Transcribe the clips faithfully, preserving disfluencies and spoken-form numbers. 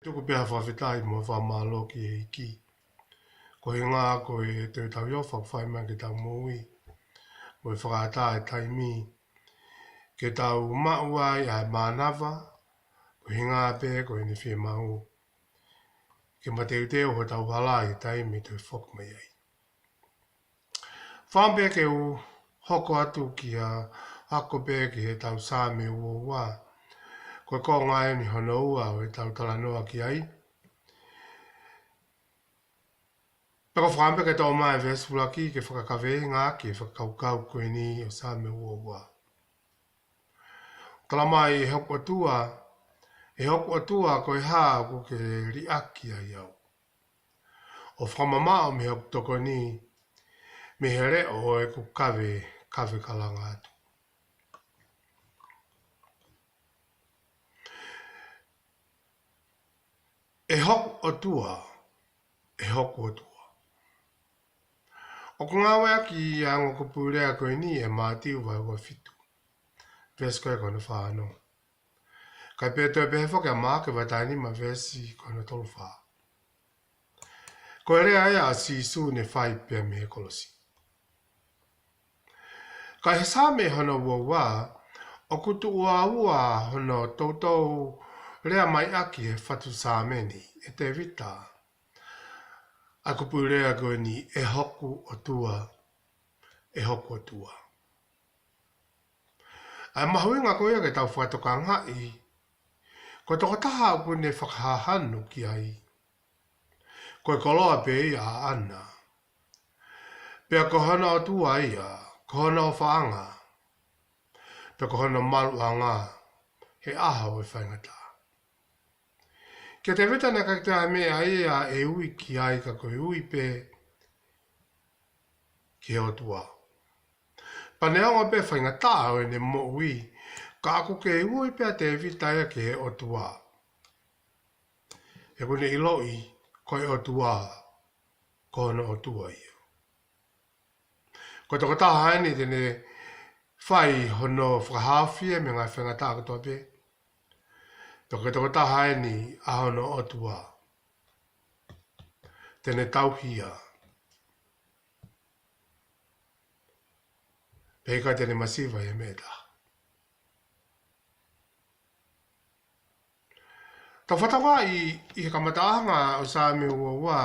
Tuku pē ha fakafetaʻi mo e fakamālō ki he ʻEiki. Koeʻuhinga ko e toe tau ʻi he ʻofa ʻoku fai mai ki heʻetau moʻui, mo e fakaʻatā e taimi ke tau maʻu ai ʻa e mānava, koeʻuhinga pē ko ʻene fiemaʻu ke mateuteu hotau hala ʻi he taimi ʻe toe foki mai ai. Fakaʻamu pē ke u hoko atu kia, ako pē ki heʻetau Saame uaua. Ko e konga eni hono ua ʻo ʻetau talanoa ki ai. Pea ko e fakaʻamu pē ke toʻo mai e veesi ʻuluaki ke fakakaveinga ki he fakakaukau ko eni ʻo e Saame uaua. Tala mai: ʻE hoku ʻOtua, ʻe hoku ʻOtua, ko e hā ʻoku ke liʻaki ai au, ʻo fakamamaʻo mei hoku tokoni, mei he leʻo ʻo ʻeku kave, kave kalanga atu? ʻE hoku ʻOtua, ʻe hoku ʻOtua. ʻOku ngāueʻaki ʻa e ongo kupuʻi lea ko eni ʻe Mātiu vahe ua fitu, veesi ko ē ko hono fā ono. Kae pehē toe pehē foki ʻa Maʻake vahe taha nima veesi ko hono tolu fā. Ko e lea ia ʻa Sīsū ne fai pē ia mei he kolosi. Ka ʻi he Saame hono uaua, ʻoku tuʻu ʻauha hono toutou lea mai ʻaki ʻe he fatu Saame ni, ʻe Tēvita, ʻa e kupuʻi lea ko eni: ʻE hoku ʻOtua, ʻe hoku ʻOtua. ʻA e mahuʻinga ko ia ke tau fakatokangaʻi, ko e tokotaha ʻoku ne fakahāhanu ki ai, ko e koloa pē ia ʻaʻana, pea ko hono ʻOtua ia, ko hono ʻofaʻanga, pea ko hono maluʻanga he ʻaho ʻo e faingataʻa. Kia Tēvita naʻe ʻikai toe ʻi ai ha meʻa ia ʻe ui ki ai ka ko e ui pē ki he ʻOtua. Pea neongo pē faingataʻa ʻo ʻene moʻui, ka ʻoku kei ui pē ʻa Tēvita ia ki he ʻOtua, he ʻoku ne ʻiloʻi ko e ʻOtua, ko hono ʻOtua ia. Ko e tokotaha eni te ne fai hono fakahaofi ia mei he ngaahi faingataʻa kotoa pē. Pea ko e tokotaha eni ʻa hono ʻOtua te ne tauhi ia, pea ʻikai te ne masiva ʻi ha meʻa ʻe taha. Tau fakatokangaʻi ʻi he kamataʻanga ʻo e Saame uaua,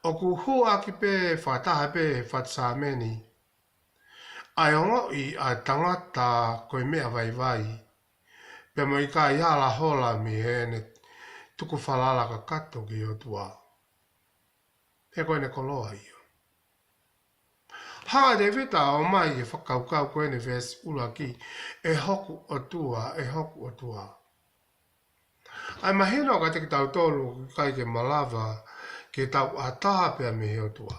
ʻoku hū ʻaki pē fakataha pē ʻe he fatu Saame ni ʻa e ongoʻi ʻa e tangata ko e meʻa vaivai, pea mo e ʻikai ala hola mei heʻene tukufalala kakato ki he ʻOtua, he ko ʻene koloa ia. Hanga ʻe Tēvita ʻo ʻomai e fakakaukau ko eni, veesi ʻuluaki: ʻE hoku ʻOtua, ʻe hoku ʻOtua. ʻA e mahino kiate kitautolu ʻoku ʻikai ke malava ke tau ʻatā pea mei he ʻOtua.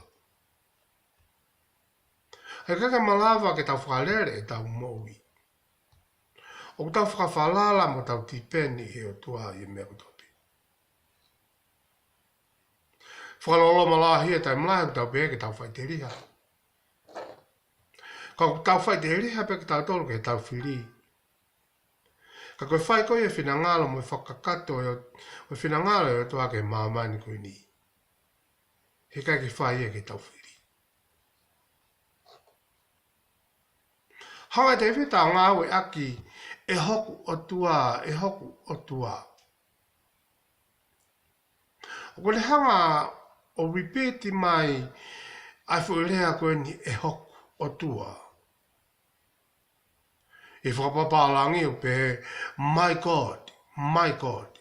ʻIkai ke malava ke tau fakalele ʻetau moʻui. ʻOku tau fakafalala mo tau tipeni he ʻOtua ʻi he meʻa kotoa pē. Fakaloloma lahi e taimi lahi ʻoku tau pehē ke tau faʻiteliha. Ka ʻoku tau faʻiteliha pē kitautolu ke tau fili. Ka ko e fai ko ia e finangalo mo e fakakakato ʻo e, ʻo e finangalo ʻo e ʻOtua ki he māmani ko eni, heʻikai ke fai ia ke tau fili. Hanga ʻe Tēvita ʻo ngāueʻaki ʻe hoku ʻOtua, ʻe hoku ʻOtua. ʻOku ne hanga ʻo repeat mai ʻa e foʻi lea ko eni, ʻe hoku ʻOtua. ʻI he fakapapālangi ʻoku pehē, "My God, my God."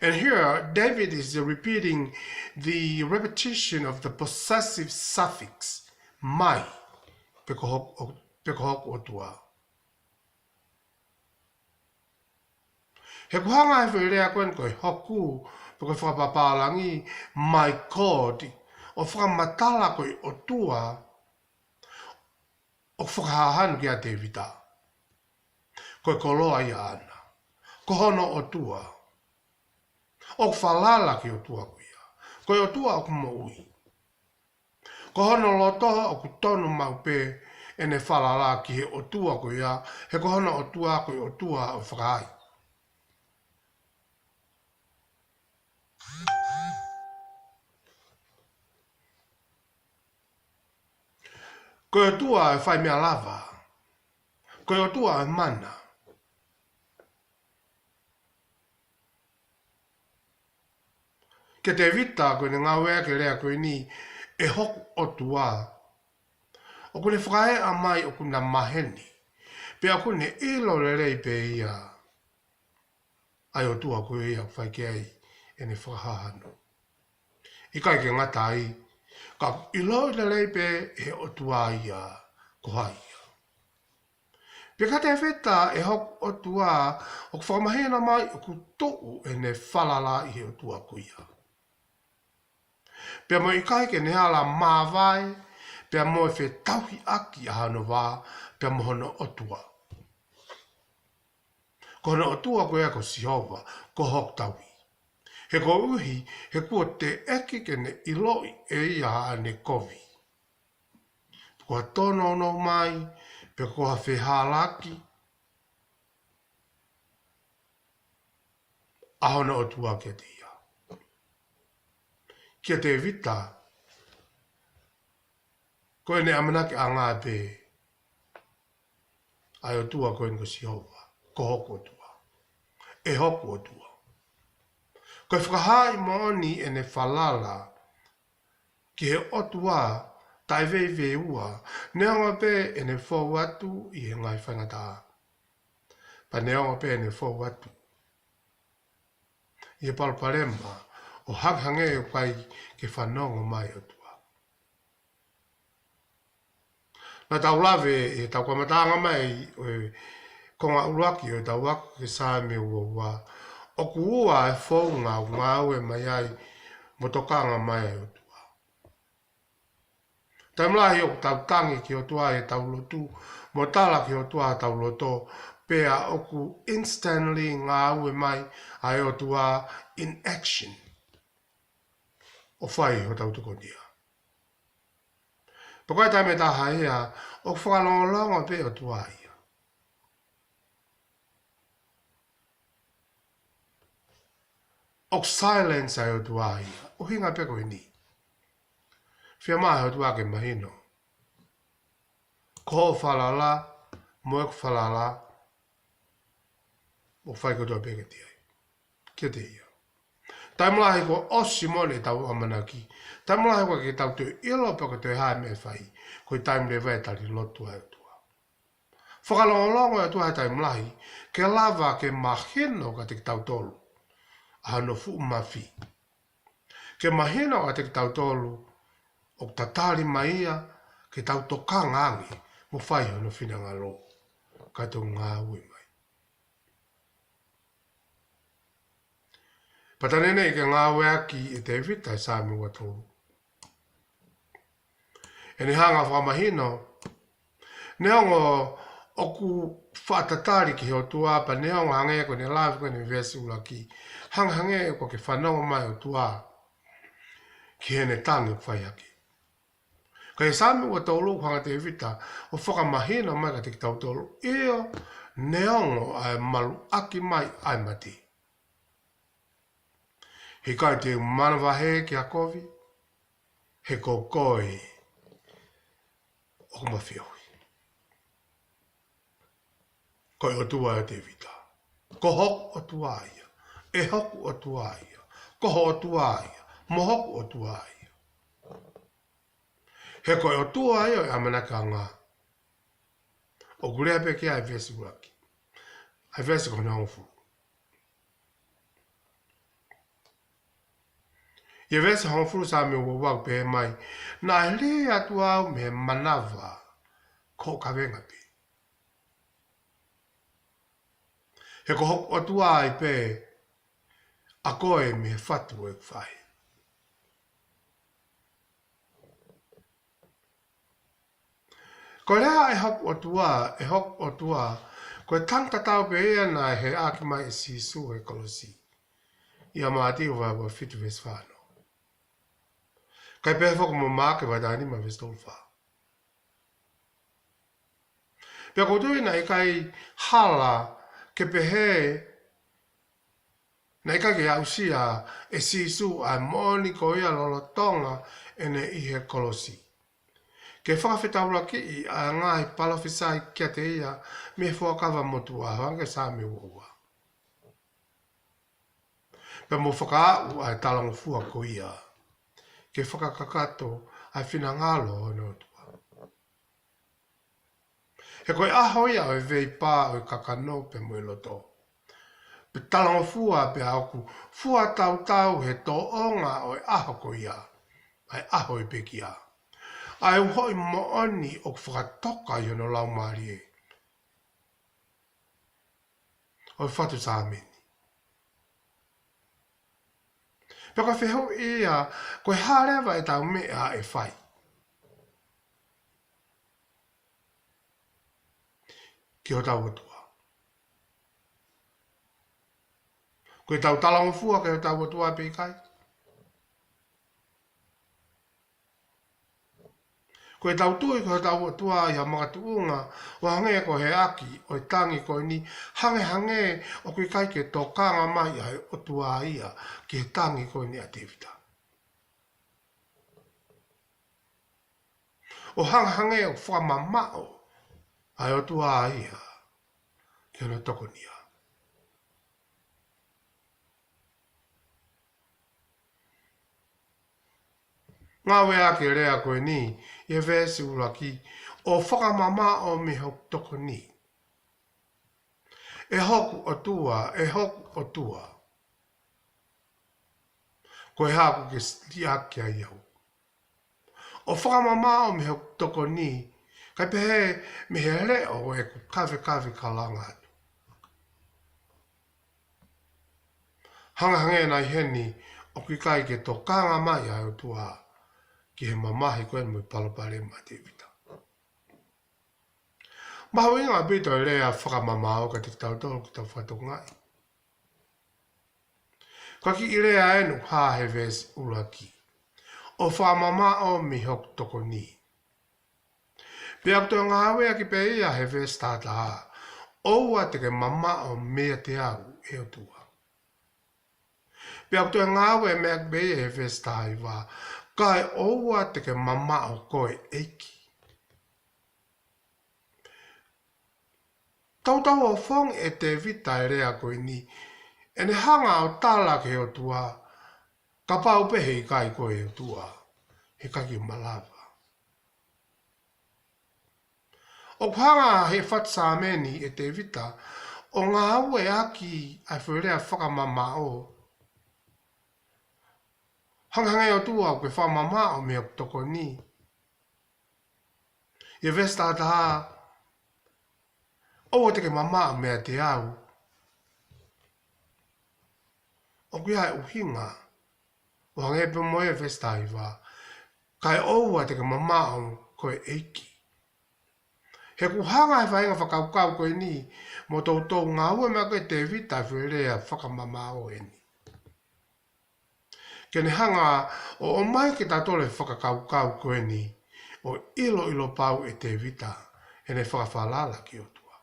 And here, David is repeating the repetition of the possessive suffix, my, pe ko hoku, pe ko hoku ʻOtua. He ʻoku hanga ʻe he foʻi lea ko eni ko e hoku, pe ko e fakapapālangi, my God, ʻo fakamatala ko e ʻOtua ʻoku fakahāhanu kia Tēvita. Ko e koloa ia ʻaʻana. Ko hono ʻOtua. ʻOku falala ki he ʻOtua ko ia. Ko e ʻOtua ʻoku moʻui. Ko hono loto ʻoku tonu maʻu pē ʻene falala ki he ʻOtua ko ia, he ko hono ʻOtua ko e ʻOtua ʻoku fakaai. Ko e ʻOtua ʻe fai meʻa lava. Ko e ʻOtua ʻe mana. Kia Tēvita ko ʻene ngāueʻaki e lea ko eni, ʻe hoku ʻOtua. ʻOku ne fakaeʻa mai ʻoku na maheni. Pea ʻoku ne ʻilo lelei pē ia ʻa e ʻOtua ko ia ʻoku fai ki ai ʻene fakahāhano. ʻIkai ke ngata ai, ka ʻoku ʻiloʻi lelei pē ʻe he ʻOtua ia ko hai ia. Pea kia Tēvita ʻe hoku ʻOtua, ʻoku fakamahino mai ʻoku tuʻu ʻene falala ʻi he ʻOtua ko ia. Pea mo e ʻikai ke ne ala māvae, pea mo e fetauhiʻaki ʻa hono vā, pea mo hono ʻOtua. Ko hono ʻOtua ko ia ko Sihova, ko hoku tauhi. He koeʻuhi, he kuo teʻeki ke ne ʻiloʻi ʻe ia haʻane kovi. Ko ha tōnounou mai, pe ko ha fehālaaki, ʻa hono ʻOtua kiate ia. Kia Tēvita, ko ʻene ʻamanakiʻanga pē, ʻa e ʻOtua ko eni ko Sihova, ko hoku ʻOtua. ʻE hoku ʻOtua. Ko e fakahaaʻi moʻoni ʻene falala ki he ʻOtua taʻeveiveiua, neongo pē ʻene fou atu ʻi he ngaahi faingataʻa. Pea neongo pē ʻene fou atu ʻi he palopalema, ʻo hangehangē ʻoku ʻikai ke fanongo mai ʻOtua. Naʻa tau lave ʻi heʻetau kamataʻanga mai ʻo e konga ʻuluaki ʻo ʻetau ako ki he Saame uaua. ʻOku ua e founga ʻoku ngāue mai ai mo tokanga mai ai ʻOtua. Taimi lahi ʻoku tau tangi ki he ʻOtua ʻi heʻetau lotu, mo tala ki he ʻOtua ʻetau loto, pea ʻoku instantly ngāue mai ʻa e ʻOtua in action. ʻO fai hotau tokonia. Pea ko e taimi ʻe taha ia, ʻoku fakalongolongo pē ʻOtua ia. ʻOku silence ʻa e ʻOtua ia. ʻUhinga pē ko eni. Fiemaʻu ʻe he ʻOtua ke mahino. Ko hoʻo falala, mo ʻeku falala, ʻoku fai kotoa pē kiate ia. Kiate ia. Taimi lahi kuo ʻosi moʻoni ʻetau ʻamanaki. Taimi lahi ʻoku ʻikai ke tau toe ʻilo pe ko e toe hā e meʻa ʻe fai. Ko e taimi leva ʻe tali lotu ai ʻOtua. Fakalongolongo ʻOtua he taimi lahi, ke lava ke mahino kiate kitautolu ʻa hono fuʻu mafi. Ke mahino kiate kitautolu ʻoku tatali mai ia ke tau tokanga ange mo fai hono finangalo, kae toki ngāue mai. Pea taʻe ne ke ngāueʻaki ʻe Tēvita ʻa e Saame uatolu. ʻEne hanga fakamahino, neongo ʻoku faʻa tatali ki he ʻOtua pea neongo hangē ko ʻene lave ko eni veesi ʻuluaki. Hangehangē ʻoku ʻikai ke fanongo mai ʻOtua ki heʻene tangi ʻoku fai hake. Ka ʻi he Saame uatolu ʻoku hanga ʻe Tēvita ʻo fakamahino mai kiate kitautolu. ʻIo, neongo ʻa e maluʻaki mai ʻa e mate. He ʻikai te u manavahē ki ha kovi, he ko koe ʻoku ma feohi. Ko e ʻOtua ʻo Tēvita. Ko hoku ʻOtua ia. ʻE hoku ʻOtua ia. Ko ho ʻOtua ia. Mo hoku ʻOtua ia. He ko e ʻOtua ia ʻo e ʻamanakiʻanga. ʻOku lea pē ki ai ʻa e veesi ʻuluaki. ʻA e veesi ko hono hongofulu. ʻI he veesi hongofulu Saame uaua ʻoku pehē mai, naʻe lī atu au mei he manava ko hoʻo kavenga pē. He ko hoku ʻOtua ai pē ʻa koe mei he fatu ʻo ʻeku faʻē. Ko e lea ʻe hoku ʻOtua, ʻe hoku ʻOtua, ko e tangi tatau pē ia naʻe heʻaki mai ʻe Sīsū he kolosi. ʻIa Mātiu vahe ua fitu veesi fā ono. Kae pehē foki mo Maʻake vahe taha nima veesi tolu fā. Pea ʻoku ou tui naʻe ʻikai hala ke pehē Naʻe ʻikai ke aʻusia ʻe Sīsū ʻa e moʻoni ko ia lolotonga ʻene ʻi he kolosi, ke fakafetaulakiʻi ʻa e ngaahi palofisai kiate ia mei he Fuakava Motuʻa, hangē ko Saame uaua. Pea mo fakaaʻu ʻa e talangofua ko ia ke fakakakato ʻa e finangalo ʻo hono ʻOtua. He ko e ʻaho ia ʻo e veipā ʻo e kakano pea mo e loto. Pea talangofua pea ʻoku fuatautau he tōʻonga ʻo e ʻaho ko ia, ʻa e ʻaho ʻo e pekia, ʻa e uhoʻi moʻoni ʻoku fakatoka ʻi hono laumālie ʻo e fatu Saame ni. Pea ko e fehuʻi ia, ko e hā leva ʻetau meʻa ʻe fai ki hotau ʻOtua? Ko ʻetau talangofua ki hotau ʻOtua pe ʻikai? Ko ʻetau tui ki hotau ʻOtua ʻi ha makatuʻunga ʻo hangē ko e ʻaki ʻo e tangi ko eni, hangehangē ʻoku ʻikai ke tokanga mai ʻa e ʻOtua ia ki he tangi ko eni ʻa Tēvita, ʻo hangehangē ʻoku fakamamaʻo ʻa e ʻOtua ia ki hono tokonia. Ngāueʻaki e lea ko eni ʻi he veesi ʻuluaki, ʻo fakamamaʻo mei hoku tokoni. ʻE hoku ʻOtua, ʻe hoku ʻOtua, ko e hā ʻoku ke liʻaki ai au? ʻO fakamamaʻo mei hoku tokoni, kae pehē mei he leʻo ʻo ʻeku kavekave kalanga atu. Hangehangē nai heni ʻoku ʻikai ke tokanga mai ʻa e ʻOtua ki he mamahi ko eni mo e palopalema ʻa Tēvita. Mahuʻinga ʻaupito e lea fakamamaʻo kiate kitautolu ke tau fakatokangaʻi. Ko e kiʻi lea eni ʻoku hā he veesi ʻuluaki, ʻo fakamamaʻo mei hoku tokoni. Pea ʻoku toe ngāueʻaki pē ia he veesi tahataha, ʻoua te ke mamaʻo meiate au, ʻe ʻOtua. Pea ʻoku toe ngāueʻaki pē ia he veesi tahahiva, kae ʻoua te ke mamaʻo koe, ʻEiki. Tautau ʻo fongi ʻe Tēvita e lea ko eni, ʻene hanga ʻo tala ki he ʻOtua, kapau pē he ʻikai ko e ʻOtua, he ʻikai ke malava. ʻOku hanga he fatu Saame ni ʻe Tēvita ʻo ngāueʻaki ʻa e foʻi lea fakamamaʻo. Hangehangē ʻOtua ʻoku ke fakamamaʻo mei hoku tokoni. ʻI he veesi tahataha, ʻoua te ke mamaʻo meiate au. ʻOku ʻi ai e ʻuhinga, ʻo hangē pē mo e veesi tahahiva, kae ʻoua te ke mamaʻo koe, ʻEiki. He ʻoku hanga he faʻahinga fakakaukau ko eni mo toutou ngāue mai ko ē ʻe Tēvita e foʻi lea fakamamaʻo eni, ke ne hanga ʻo ʻomai kiate kitautolu e fakakaukau ko eni, ʻo ʻiloʻilo pau ʻe Tēvita ʻene fakafalala ki he ʻOtua.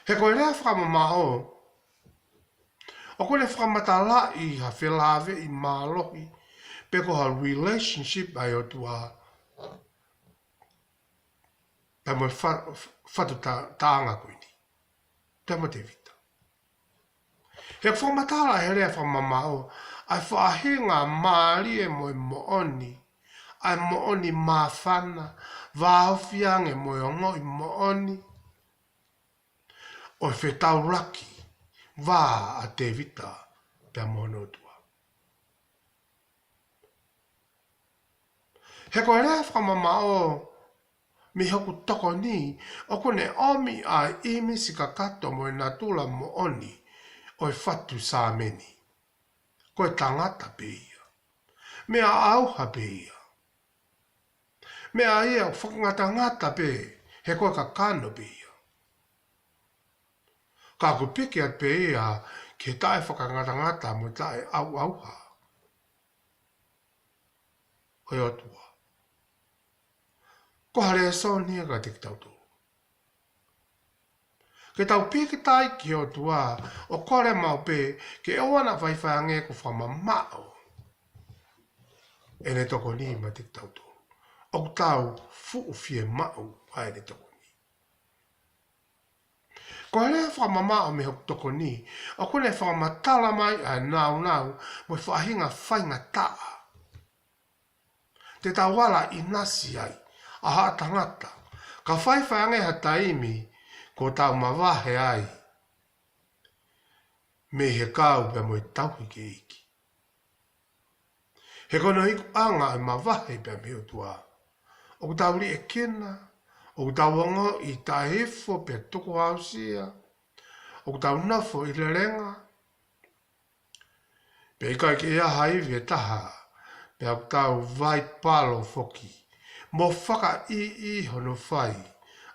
He ko e lea fakamamaʻo, ʻoku ne fakamatalaʻi ha felāveʻi mālohi, pe ko ha relationship ʻa e ʻOtua pea mo e fa-, fatu ta-, taʻanga ko eni, pea mo Tēvita. He fakamatala he lea fakamamaʻo ʻa e faʻahinga mālie mo e moʻoni, ʻa e moʻoni māfana, vāofi ange mo e ongoʻi moʻoni ʻo e fetaulaki vā ʻa Tēvita pea mo hono ʻOtua. He ko e lea fakamamaʻo mei hoku tokoni, ʻoku ne ʻomi ʻa e ʻīmisi kakato mo e natula moʻoni ʻo e fatu Saame ni. Ko e tangata pē ia. Meʻa ʻauha pē ia. Meʻa ia ʻoku fakangatangata pē, he ko e kakano pē ia. Ka ʻoku piki atu pē ia ki he taʻefakangatangata mo e taʻeʻauʻauha ʻo e ʻOtua. Ko ha lēsoni ia kiate kitautolu. Ke tau pīkitai ki he ʻOtua, ʻo kole maʻu pē ke ʻoua naʻa faifai ange kuo fakamamaʻo ʻene tokoni maʻa kitautolu. ʻOku tau fuʻu fiemaʻu ʻa ʻene tokoni. Ko e lea fakamamaʻo mei hoku tokoni, ʻoku ne fakamatala mai ʻa e nāunau mo e faʻahinga faingataʻa te tau ala ʻinasi ai ʻa haʻa tangata, ka faifai ange ha taimi kuo tau mavahe ai mei he kau pea mo e tauhi ki he ʻEiki. He ko hono ikuʻanga ʻo e mavahe pea mei he ʻOtua, ʻoku tau liʻekina, ʻoku tau ongoʻi taʻehifo pea tukuhausia, ʻoku tau nofo ʻi lelenga, pea ʻikai ke ʻi ai ha ivi ʻe taha, pea ʻoku tau vaipalo foki mo fakaʻiʻi hono fai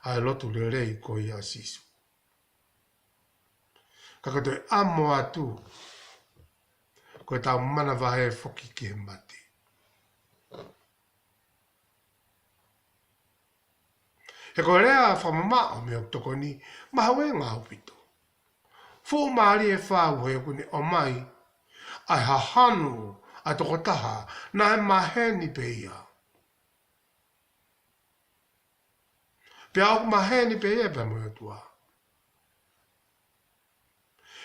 ʻa e lotu lelei ko ia ʻa Sīsū. Ka ko e toe ʻamo atu, ko ʻetau manavahē foki ki he mate. He ko e lea fakamamaʻo mei hoku tokoni, mahuʻinga ʻaupito. Fuʻu mālie fau he ʻoku ne ʻomai ʻa e hahanu ʻa e tokotaha naʻe maheni pē ia. Pea ʻoku maheni pē ia pea mo e ʻOtua.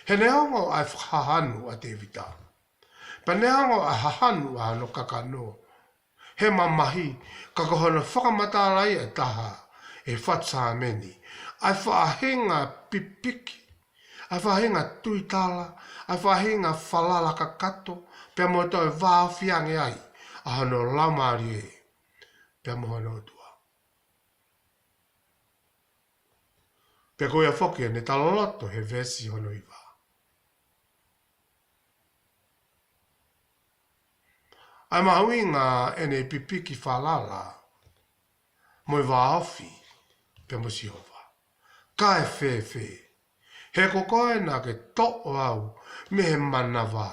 He neongo ʻa e fakahahanu ʻa Tēvita, pea neongo ʻa e hahanu ʻa hono kakano he mamahi, ka ko hono fakamatalaʻi ʻe taha ʻi he fatu Saame ni ʻa e faʻahinga pipiki, ʻa e faʻahinga tuitala, ʻa e faʻahinga falala kakato, pea mo toe vāofi ange ai ʻa hono laumālie pea mo hono ʻOtua. Pea ko ia foki ʻene talaloto he veesi hono hiva, ʻa e mahuʻinga ʻene pipiki falala mo e vāofi pea mo Sihova. Kae fēfē, he ko koe naʻa ke toʻo au mei he manava,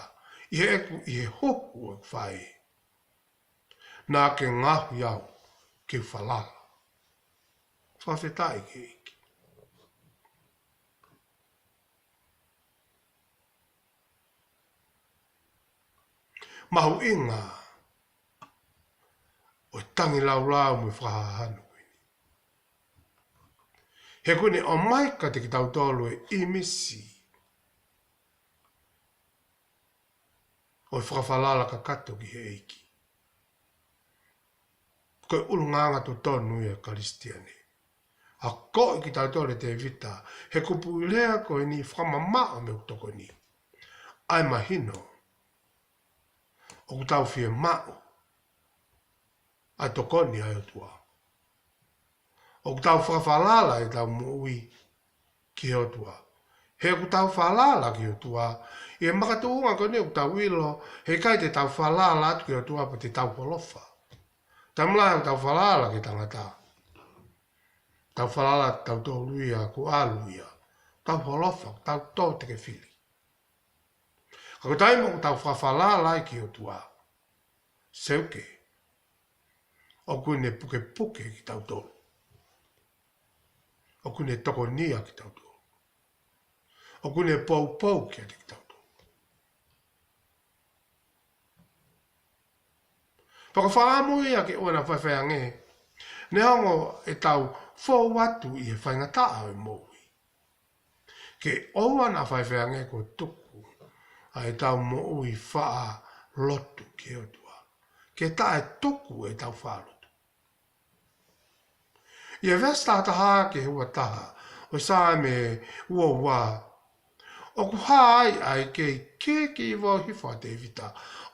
ʻi heʻeku, ʻi he huhu ʻo ʻeku faʻē. Naʻa ke ngaohi au ke u falala. Fakafetaʻi ki he ʻEiki. Mahuʻinga ʻo e tangilāulau mo e fakahahanu ko eni. He ʻoku ne ʻomai kiate kitautolu e ʻīmisi ʻo e fakafalala kakato ki he ʻEiki. Ko e ʻulungaanga totonu ia ʻo e Kalisitiane. ʻA ko e kitautolu ʻe Tēvita, he kupuʻi lea ko eni fakamamaʻo mei hoku tokoni, ʻa e mahino ʻoku tau fiemaʻu ʻa e tokoni ʻa e ʻOtua. ʻOku tau fakafalala ʻetau moʻui ki he ʻOtua. He ʻoku tau falala ki he ʻOtua, ʻi he makatuʻunga ko eni ʻoku tau ʻilo, he ʻikai te tau falala atu ki he ʻOtua pea te tau holofa. Taimi lahi ʻoku tau falala ki he tangata, tau falala atu tautolu ia kuo ʻalu ia, tau holofa, tau tō tekefili. Ka ko e taimi ʻoku tau fakafalala ai ki he ʻOtua, seuke, ʻoku ne pukepuke kitautolu. ʻOku ne tokonia kitautolu. ʻOku ne poupou kiate kitautolu. Pea ko e fakaʻamu ia ke ʻoua naʻa faifai ange, neongo ʻetau fou atu ʻi he faingataʻa ʻo e moʻui, ke ʻoua naʻa faifai ange kuo tuku ʻa ʻetau moʻui faʻa lotu ki he ʻOtua, ke taʻetuku ʻetau faʻa lotu. ʻI he veesi taha taha ki he ua taha ʻo e Saame ua ua, ʻoku hā ai ʻa e kei kiki ʻi vao hifo ʻa Tēvita,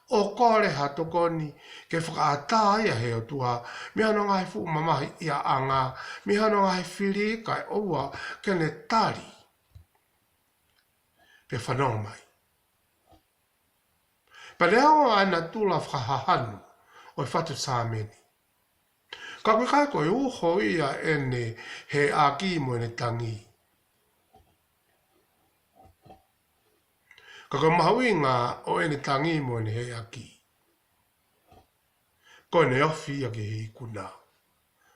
ʻo kole ha tokoni ke fakaʻatā ia ʻe he ʻOtua mei hono ngaahi fuʻu mamahiʻiaʻanga, mei hono ngaahi fili, kae ʻoua ke ne tali pe fanongo mai. Pea neongo ʻa e natula fakahahanu ʻo e fatu Saame ni, ka ʻoku ʻikai ko e uho ia ʻene heʻaki mo ʻene tangi. Ka ko e mahuʻinga ʻo ʻene tangi mo ʻene heʻaki, ko ʻene ofi ia ki he ikuna,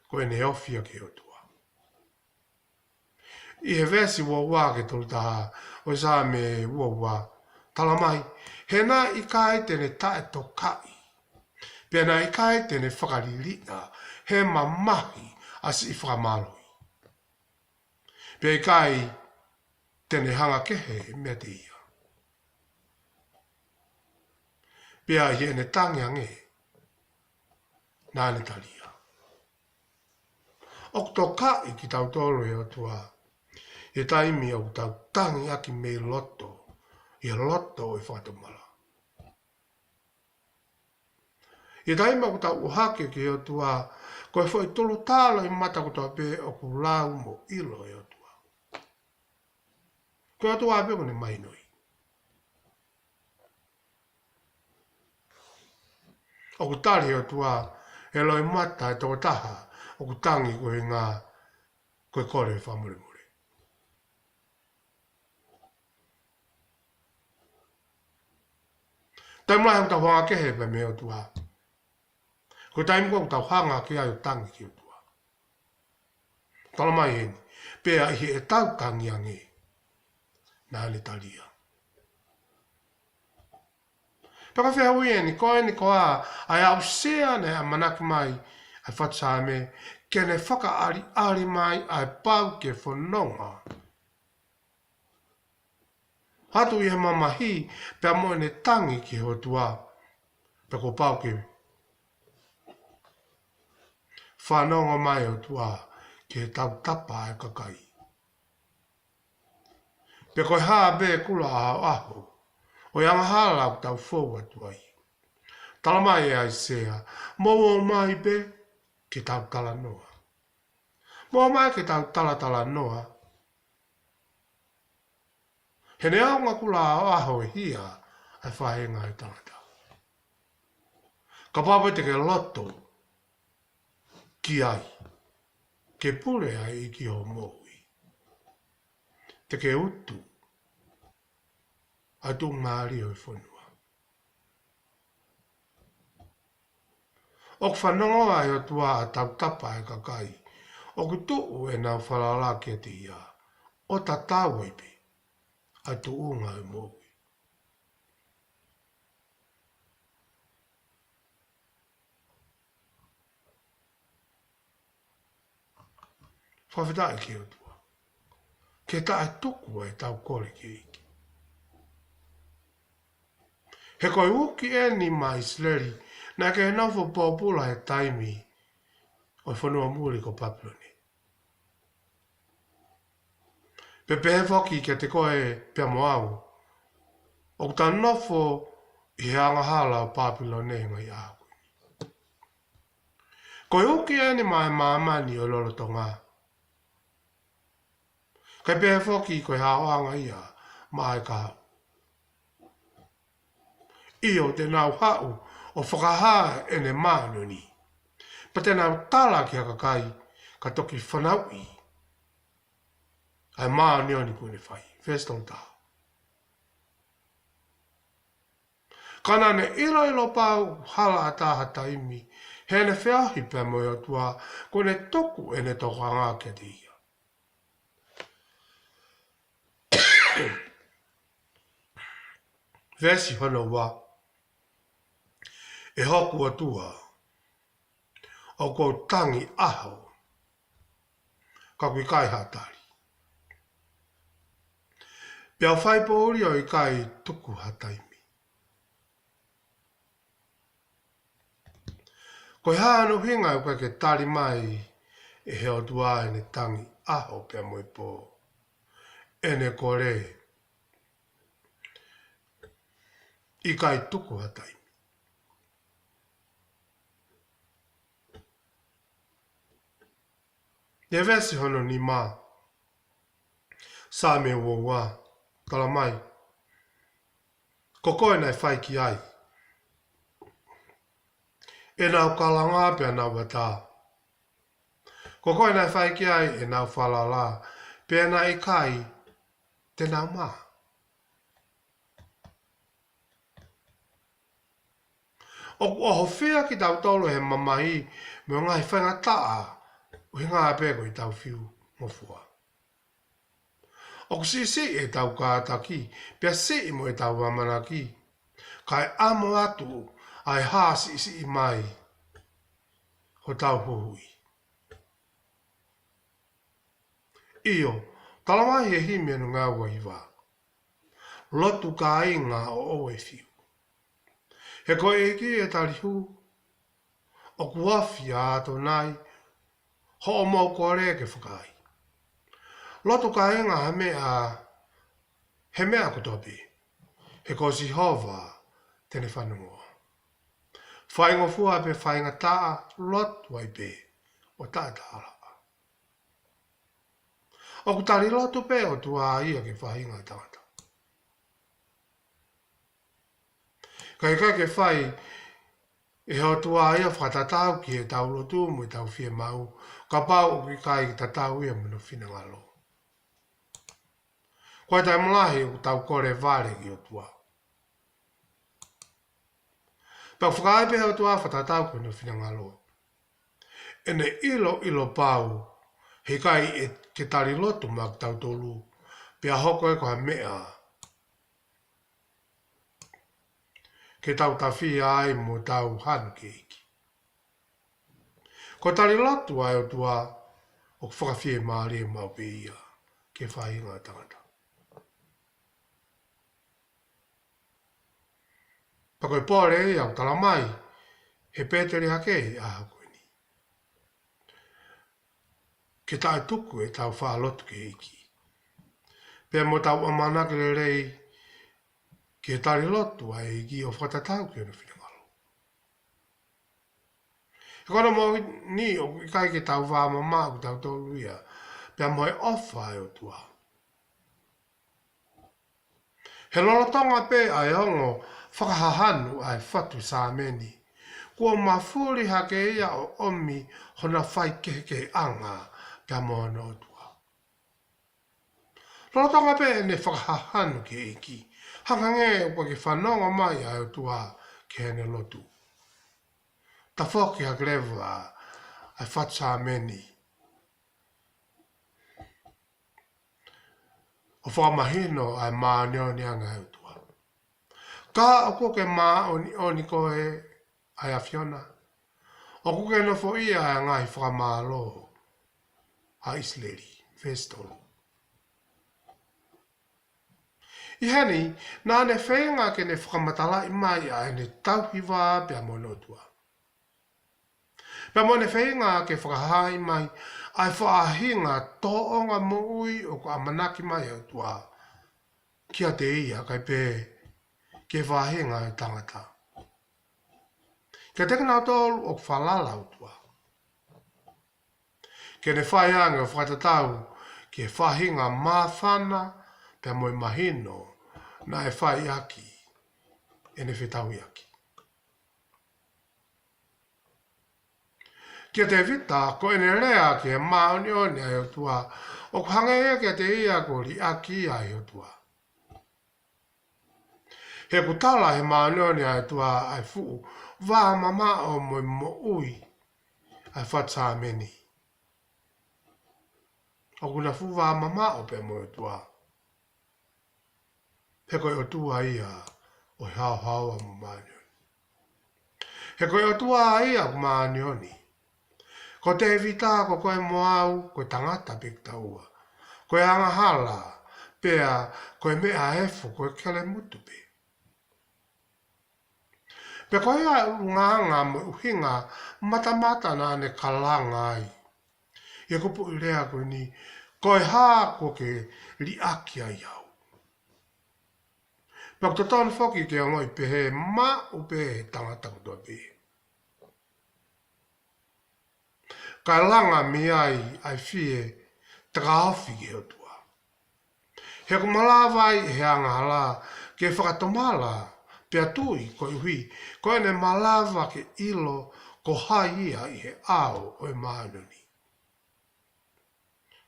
ko ʻene ofi ia ki he ʻOtua. ʻI he veesi ua ua ki he tolu taha ʻo e Saame ua ua, tala mai: He naʻe ʻikai te ne taʻetokaʻi, pea naʻe ʻikai te ne fakaliliʻa he mamahi ʻa siʻi fakamālohi, pea ʻikai te ne hanga kehe meiate ia. Pea ʻi heʻene tangi ange, naʻa ne tali ia. ʻOku tokaʻi kitautolu ʻe he ʻOtua ʻi he taimi ʻoku tau tangi ʻaki mei loto, ʻi he loto ʻo e fakatomala. ʻI he taimi ʻoku tau ʻohake ki he ʻOtua, ko e foʻi tulu tā loʻimata kotoa pē ʻoku lau mo ʻilo ʻe he ʻOtua. Ko e ʻOtua pē ʻoku ne mahinoʻi. ʻOku tali ʻe he ʻOtua e loʻimata ʻa e tokotaha ʻoku tangi koeʻuhinga ko e kole fakamolemole. Taimi lahi ʻoku tau hanga kehe pē mei he ʻOtua. Ko e taimi ko ē ʻoku tau hanga ki ai ʻo tangi ki he ʻOtua. Tala mai heni: Pea ʻi heʻetau tangi ange, naʻa ne tali ia. Pea ko e fehuʻi eni, ko eni koā ʻa e aʻusia naʻe ʻamanaki mai ʻa e fatu Saame ke ne fakaʻaliʻali mai ʻa e pau ke fononga atu ʻi he mamahi, pea mo ʻene tangi ki he ʻOtua, pea kuo pau ke fanongo mai ʻa e ʻOtua ki he tautapa ʻa e kakai? Pea ko e hā pē kula ʻahoʻaho ʻo e angahala ʻoku tau fou atu ai? Tala mai ʻe ʻAisea: Mou ō mai pē ke tau talanoa. Mou ō mai ke tau talatalanoa. He neongo kula ʻahoʻaho e hia ʻa e faʻahinga ʻo e tangata, kapau pē te ke loto ki ai ke pule ʻa e ʻEiki ʻi hoʻo moʻui, te ke utu ʻa e tuʻumālie ʻo e fonua. ʻOku fanongo ʻa e ʻOtua ʻa e tautapa ʻa e kakai ʻoku tuʻu ʻenau falala kiate ia, ʻo tatau ai pē ʻa e tuʻunga ʻo e moʻui. Fakafetaʻi ki he ʻOtua ke taʻetuku ʻetau kole ki he ʻEiki. He ko e uki eni maʻa ʻIsileli naʻe kei nofo pōpula he taimi ʻo e fonua muli ko Papilone. Pea pehē foki kiate koe pea mo au ʻoku tau nofo ʻi he angahala ʻo Papilone he ngaahi ʻaho ko eni. Ko e uki eni maʻa e māmani ʻo e lolotonga, kae pehē foki ko e haoʻanga ia maʻa e kahaʻu. ʻIo, te nau haʻu ʻo fakahā ʻene māʻoniʻoni, pea te nau tala ki ha kakai ka toki fanauʻi ʻa e māʻoniʻoni kuo ne fai. Veesi tolu taha. Ka naʻa ne ʻiloʻilo pau ʻoku hala ʻatā ha taimi heʻene feohi pea mo e ʻOtua, kuo ne tuku ʻene tokanga kiate ia. Veesi hono ua. ʻE hoku ʻOtua, ʻoku ou tangi ʻaho, ka ʻoku ʻikai ha tali. Pea u fai poʻuli ʻo ʻikai tuku ha taimi. Ko e hā hono ʻuhinga ʻoku ʻikai ke tali mai ʻe he ʻOtua ʻene tangi ʻaho pea mo e pō, ʻene kole, ʻikai tuku ha taimi? ʻI he veesi hono nima, Saame ua ua, tala mai: Ko koe naʻe fai ki ai ʻenau kalanga pea nau ʻatā. Ko koe naʻe fai ki ai ʻenau falala, pea naʻe ʻikai te nau mā. ʻOku ʻohofia kitautolu ʻe he mamahi mo e ngaahi faingataʻa, ʻuhinga pē ko ʻetau fiu ngofua. ʻOku siʻisiʻi ʻetau kātaki, pea siʻi mo ʻetau ʻamanaki, kae ʻamo atu ʻa e hā siʻisiʻi mai hotau huhuʻi. ʻIo, talamai ʻe he himi ʻa e nunga ua hiva: Lotu kāinga ʻoʻou ʻe fiu. He ko e ʻEiki ʻe tali hū, ʻoku ofi ʻa ʻAtonai hoʻomou kole ke fakaai. Lotu kāinga ha meʻa, he meʻa kotoa pē, he ko Sihova te ne fanongo. Faingofua pe faingataʻa, lotu ai pē ʻo taʻetaʻalaʻa. ʻOku tali lotu pē ʻOtua ia ki he faʻahinga ʻo e tangata. Ka ʻikai ke fai ʻe he ʻOtua ia ʻo fakatatau ki heʻetau lotu mo ʻetau fiemaʻu, kapau ʻoku ʻikai tatau ia mo hono finangalo. Ko e taimi lahi ʻoku tau kole vale ki he ʻOtua. Pea ʻoku fakaai pē ʻe he ʻOtua ʻo fakatatau ki hono finangalo. ʻEne ʻiloʻilo pau, he ʻikai ke tali lotu maʻa kitautolu, pea hoko ia ko ha meʻa ke tau tafia ai mo tau hanu ki he ʻEiki. Ko e tali lotu ʻa e ʻOtua ʻoku fakafiemālie maʻu pē ia ki he faʻahinga ʻo e tangata. Pea ko e pole ia ʻoku talamai ʻe he pēteli hake ʻi he ʻaho ko eni, ke taʻetuku ʻetau faʻa lotu ki he ʻEiki, pea mo ʻetau ʻamanaki lelei ki he tali lotu ʻa e ʻEiki ʻo fakatatau ki hono finangalo. He ko hono moʻoni ʻoku ʻikai ke tau vāmamaʻo kitautolu ia pea mo e ʻofa ʻa e ʻOtua. He lolotonga pē ʻa e ongo fakahahanu ʻa e fatu sāmeni, kuo mafuli hake ia ʻo ʻomi hona faikehekeheʻanga pea mo hono ʻOtua. Lolotonga pē ʻene fakahahanu ki he ʻEiki, hangehangē ʻoku ʻikai ke fanongo mai ʻa e ʻOtua ki heʻene lotu. Tafoki hake leva ʻa e fatu sāmeni ʻo fakamahino ʻa e māʻoniʻoni ange ʻa e ʻOtua. Ka ʻoku ke māʻoniʻoni koe, ʻa e ʻAfiona, ʻoku ke nofoʻia ʻa e ngaahi fakamālō ʻa ʻIsileli. Veesi tolu. ʻI heni, naʻa ne feinga ke ne fakamatalaʻi mai ʻa ʻene tauhi vā pea mo hono ʻOtua. Pea mo ʻene feinga ke fakahaaʻi mai ʻa e faʻahinga tōʻonga moʻui ʻoku ʻamanaki mai ʻa e ʻOtua kiate ia, ʻikai pē ki he faʻahinga ʻo e tangata. Kiate kinautolu ʻoku falala ʻOtua, ke ne fai ange ʻo fakatatau ki he faʻahinga māfana pea mo e mahino naʻe fai ʻaki ʻene fetauhiʻaki. Kia Tēvita, ko ʻene lea ki he māʻoniʻoni ʻa e ʻOtua, ʻoku hangē ia kiate ia kuo liʻaki ia ʻe he ʻOtua. He ʻoku tala ʻe he māʻoniʻoni ʻa e ʻOtua ʻa e fuʻu vāmamaʻo mo e moʻui ʻa e fatu sāmeni. ʻOku na fuʻu vāmamaʻo pea mo e ʻOtua. He ko e ʻOtua ia ʻo e haohaoa mo e māʻoniʻoni. He ko e ʻOtua ia ʻoku māʻoniʻoni. Ko Tēvita, ko koe mo au, ko e tangata pē kitaua. Ko e angahala, pea ko e meʻa efu, ko e kelemutu pē. Pea ko e ʻulungaanga mo e ʻuhinga matamata naʻa ne kalanga ai ʻi he kupuʻi lea ko eni, ko e hā kuo ke liʻaki ai au. Pea ʻoku totonu foki ke ongoʻi pehē maʻu pē ʻe he tangata kotoa pē. Kae langa mei ai ʻa e fie takaofi ki he ʻOtua. He ʻoku malava ai ʻe he angahala ke fakatomala pea tui, koeʻuhi ko ʻene malava ke ʻilo ko hai ia ʻi he ʻao ʻo e māʻoniʻoni.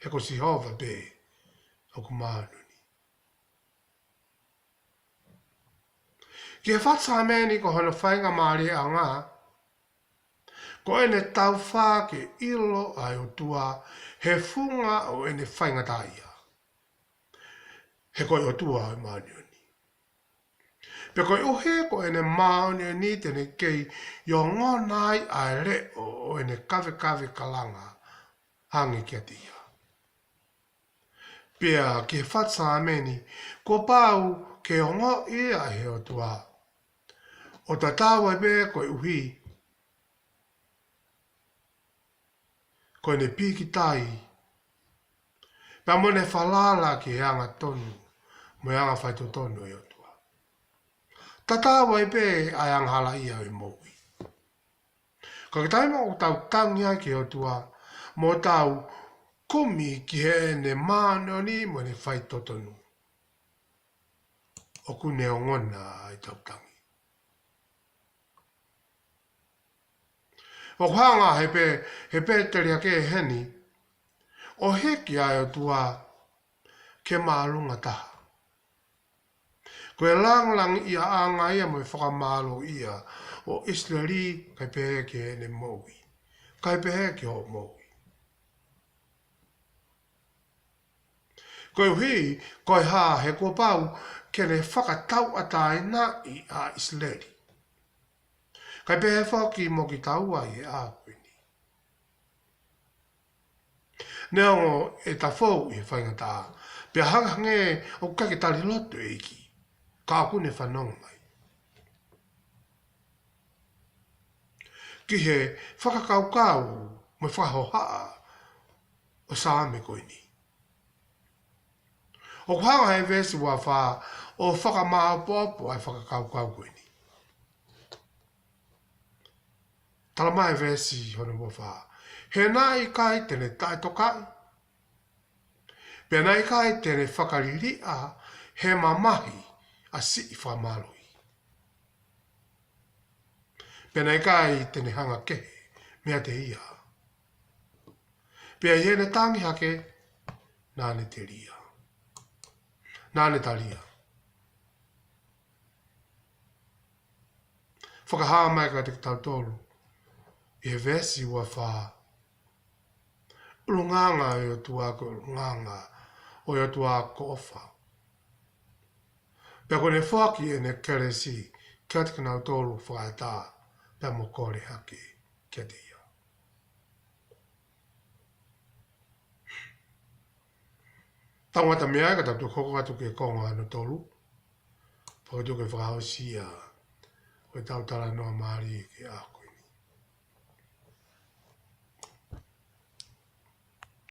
He ko Sihova pē ʻoku māʻoniʻoni. Ki he fatu sāmeni ko hono faingamālieʻanga, ko ʻene taufā ke ʻilo ʻa e ʻOtua he funga ʻo ʻene faingataʻaʻia. He ko e ʻOtua ʻo e māʻoniʻoni. Pea koeʻuhi ko ʻene māʻoniʻoni te ne kei ongona ai ʻa e leʻo ʻo ʻene kavekave kalanga ange kiate ia. Pea ki he fatu Saame ni, kuo pau ke ongoʻi ia ʻe he ʻOtua, ʻo tatau ai pē koeʻuhi ko ʻene pīkitai, pea mo ʻene falala ki he angatonu mo e anga faitotonu ʻo e ʻOtua. Tatau ai pē ʻa e angahalaʻia ʻo e moʻui. Ka ko e taimi ʻoku tau tangi ai ki he ʻOtua, mo tau kumi ki heʻene māʻoniʻoni mo ʻene faitotonu, ʻoku ne ongona ʻetau tangi. ʻOku hanga he pē, he pēteli ake heni, ʻo hiki ʻa e ʻOtua ke māʻolunga taha. Ko e langilangiʻia ʻanga ia mo e fakamālōʻia ʻo ʻIsileli, kae pehē ki heʻene moʻui, kae pehē ki hoʻo moʻui. Koeʻuhi, ko e hā, he kuo pau ke ne fakatauʻatāinaʻi ʻa ʻIsileli, kae pehē foki mo kitaua ʻi he ʻaho ko eni. Neongo ʻeta fou ʻi he faingataʻa, pea hangehangē ʻoku ʻikai ke tali loto e ʻEiki, ka ʻoku ne fanongo mai ki he fakakaukau mo e fakahohaʻa ʻo e Saame ko eni. ʻOku hanga he veesi ua fā ʻo fakamāopoopo ʻa e fakakaukau ko eni. Talamai ʻe he veesi hono ua fā: He naʻe ʻikai te ne taʻetokaʻi, pea naʻe ʻikai te ne fakaliliʻa he mamahi ʻa siʻi fakamālohi, pea naʻe ʻikai te ne hanga kehe meiate ia. Pea ʻi heʻene tangi hake, naʻa ne talia. Naʻa ne talia. Fakahā mai kiate kitautolu ʻi he veesi ua fā, ʻulungaanga ʻo e ʻOtua ko e ʻulungaanga ʻo e ʻOtua ko e ʻofa. Pea ko ʻene foaki ʻene kelesi kiate kinautolu fakaʻatā, pea mo kole hake kiate ia. Tau ngata mei ai ka tau toki hoko atu ki he konga hono tolu, pea ʻoku tau toki fakaʻosi ia ʻo ʻetau talanoa mālie ki he ʻaho ko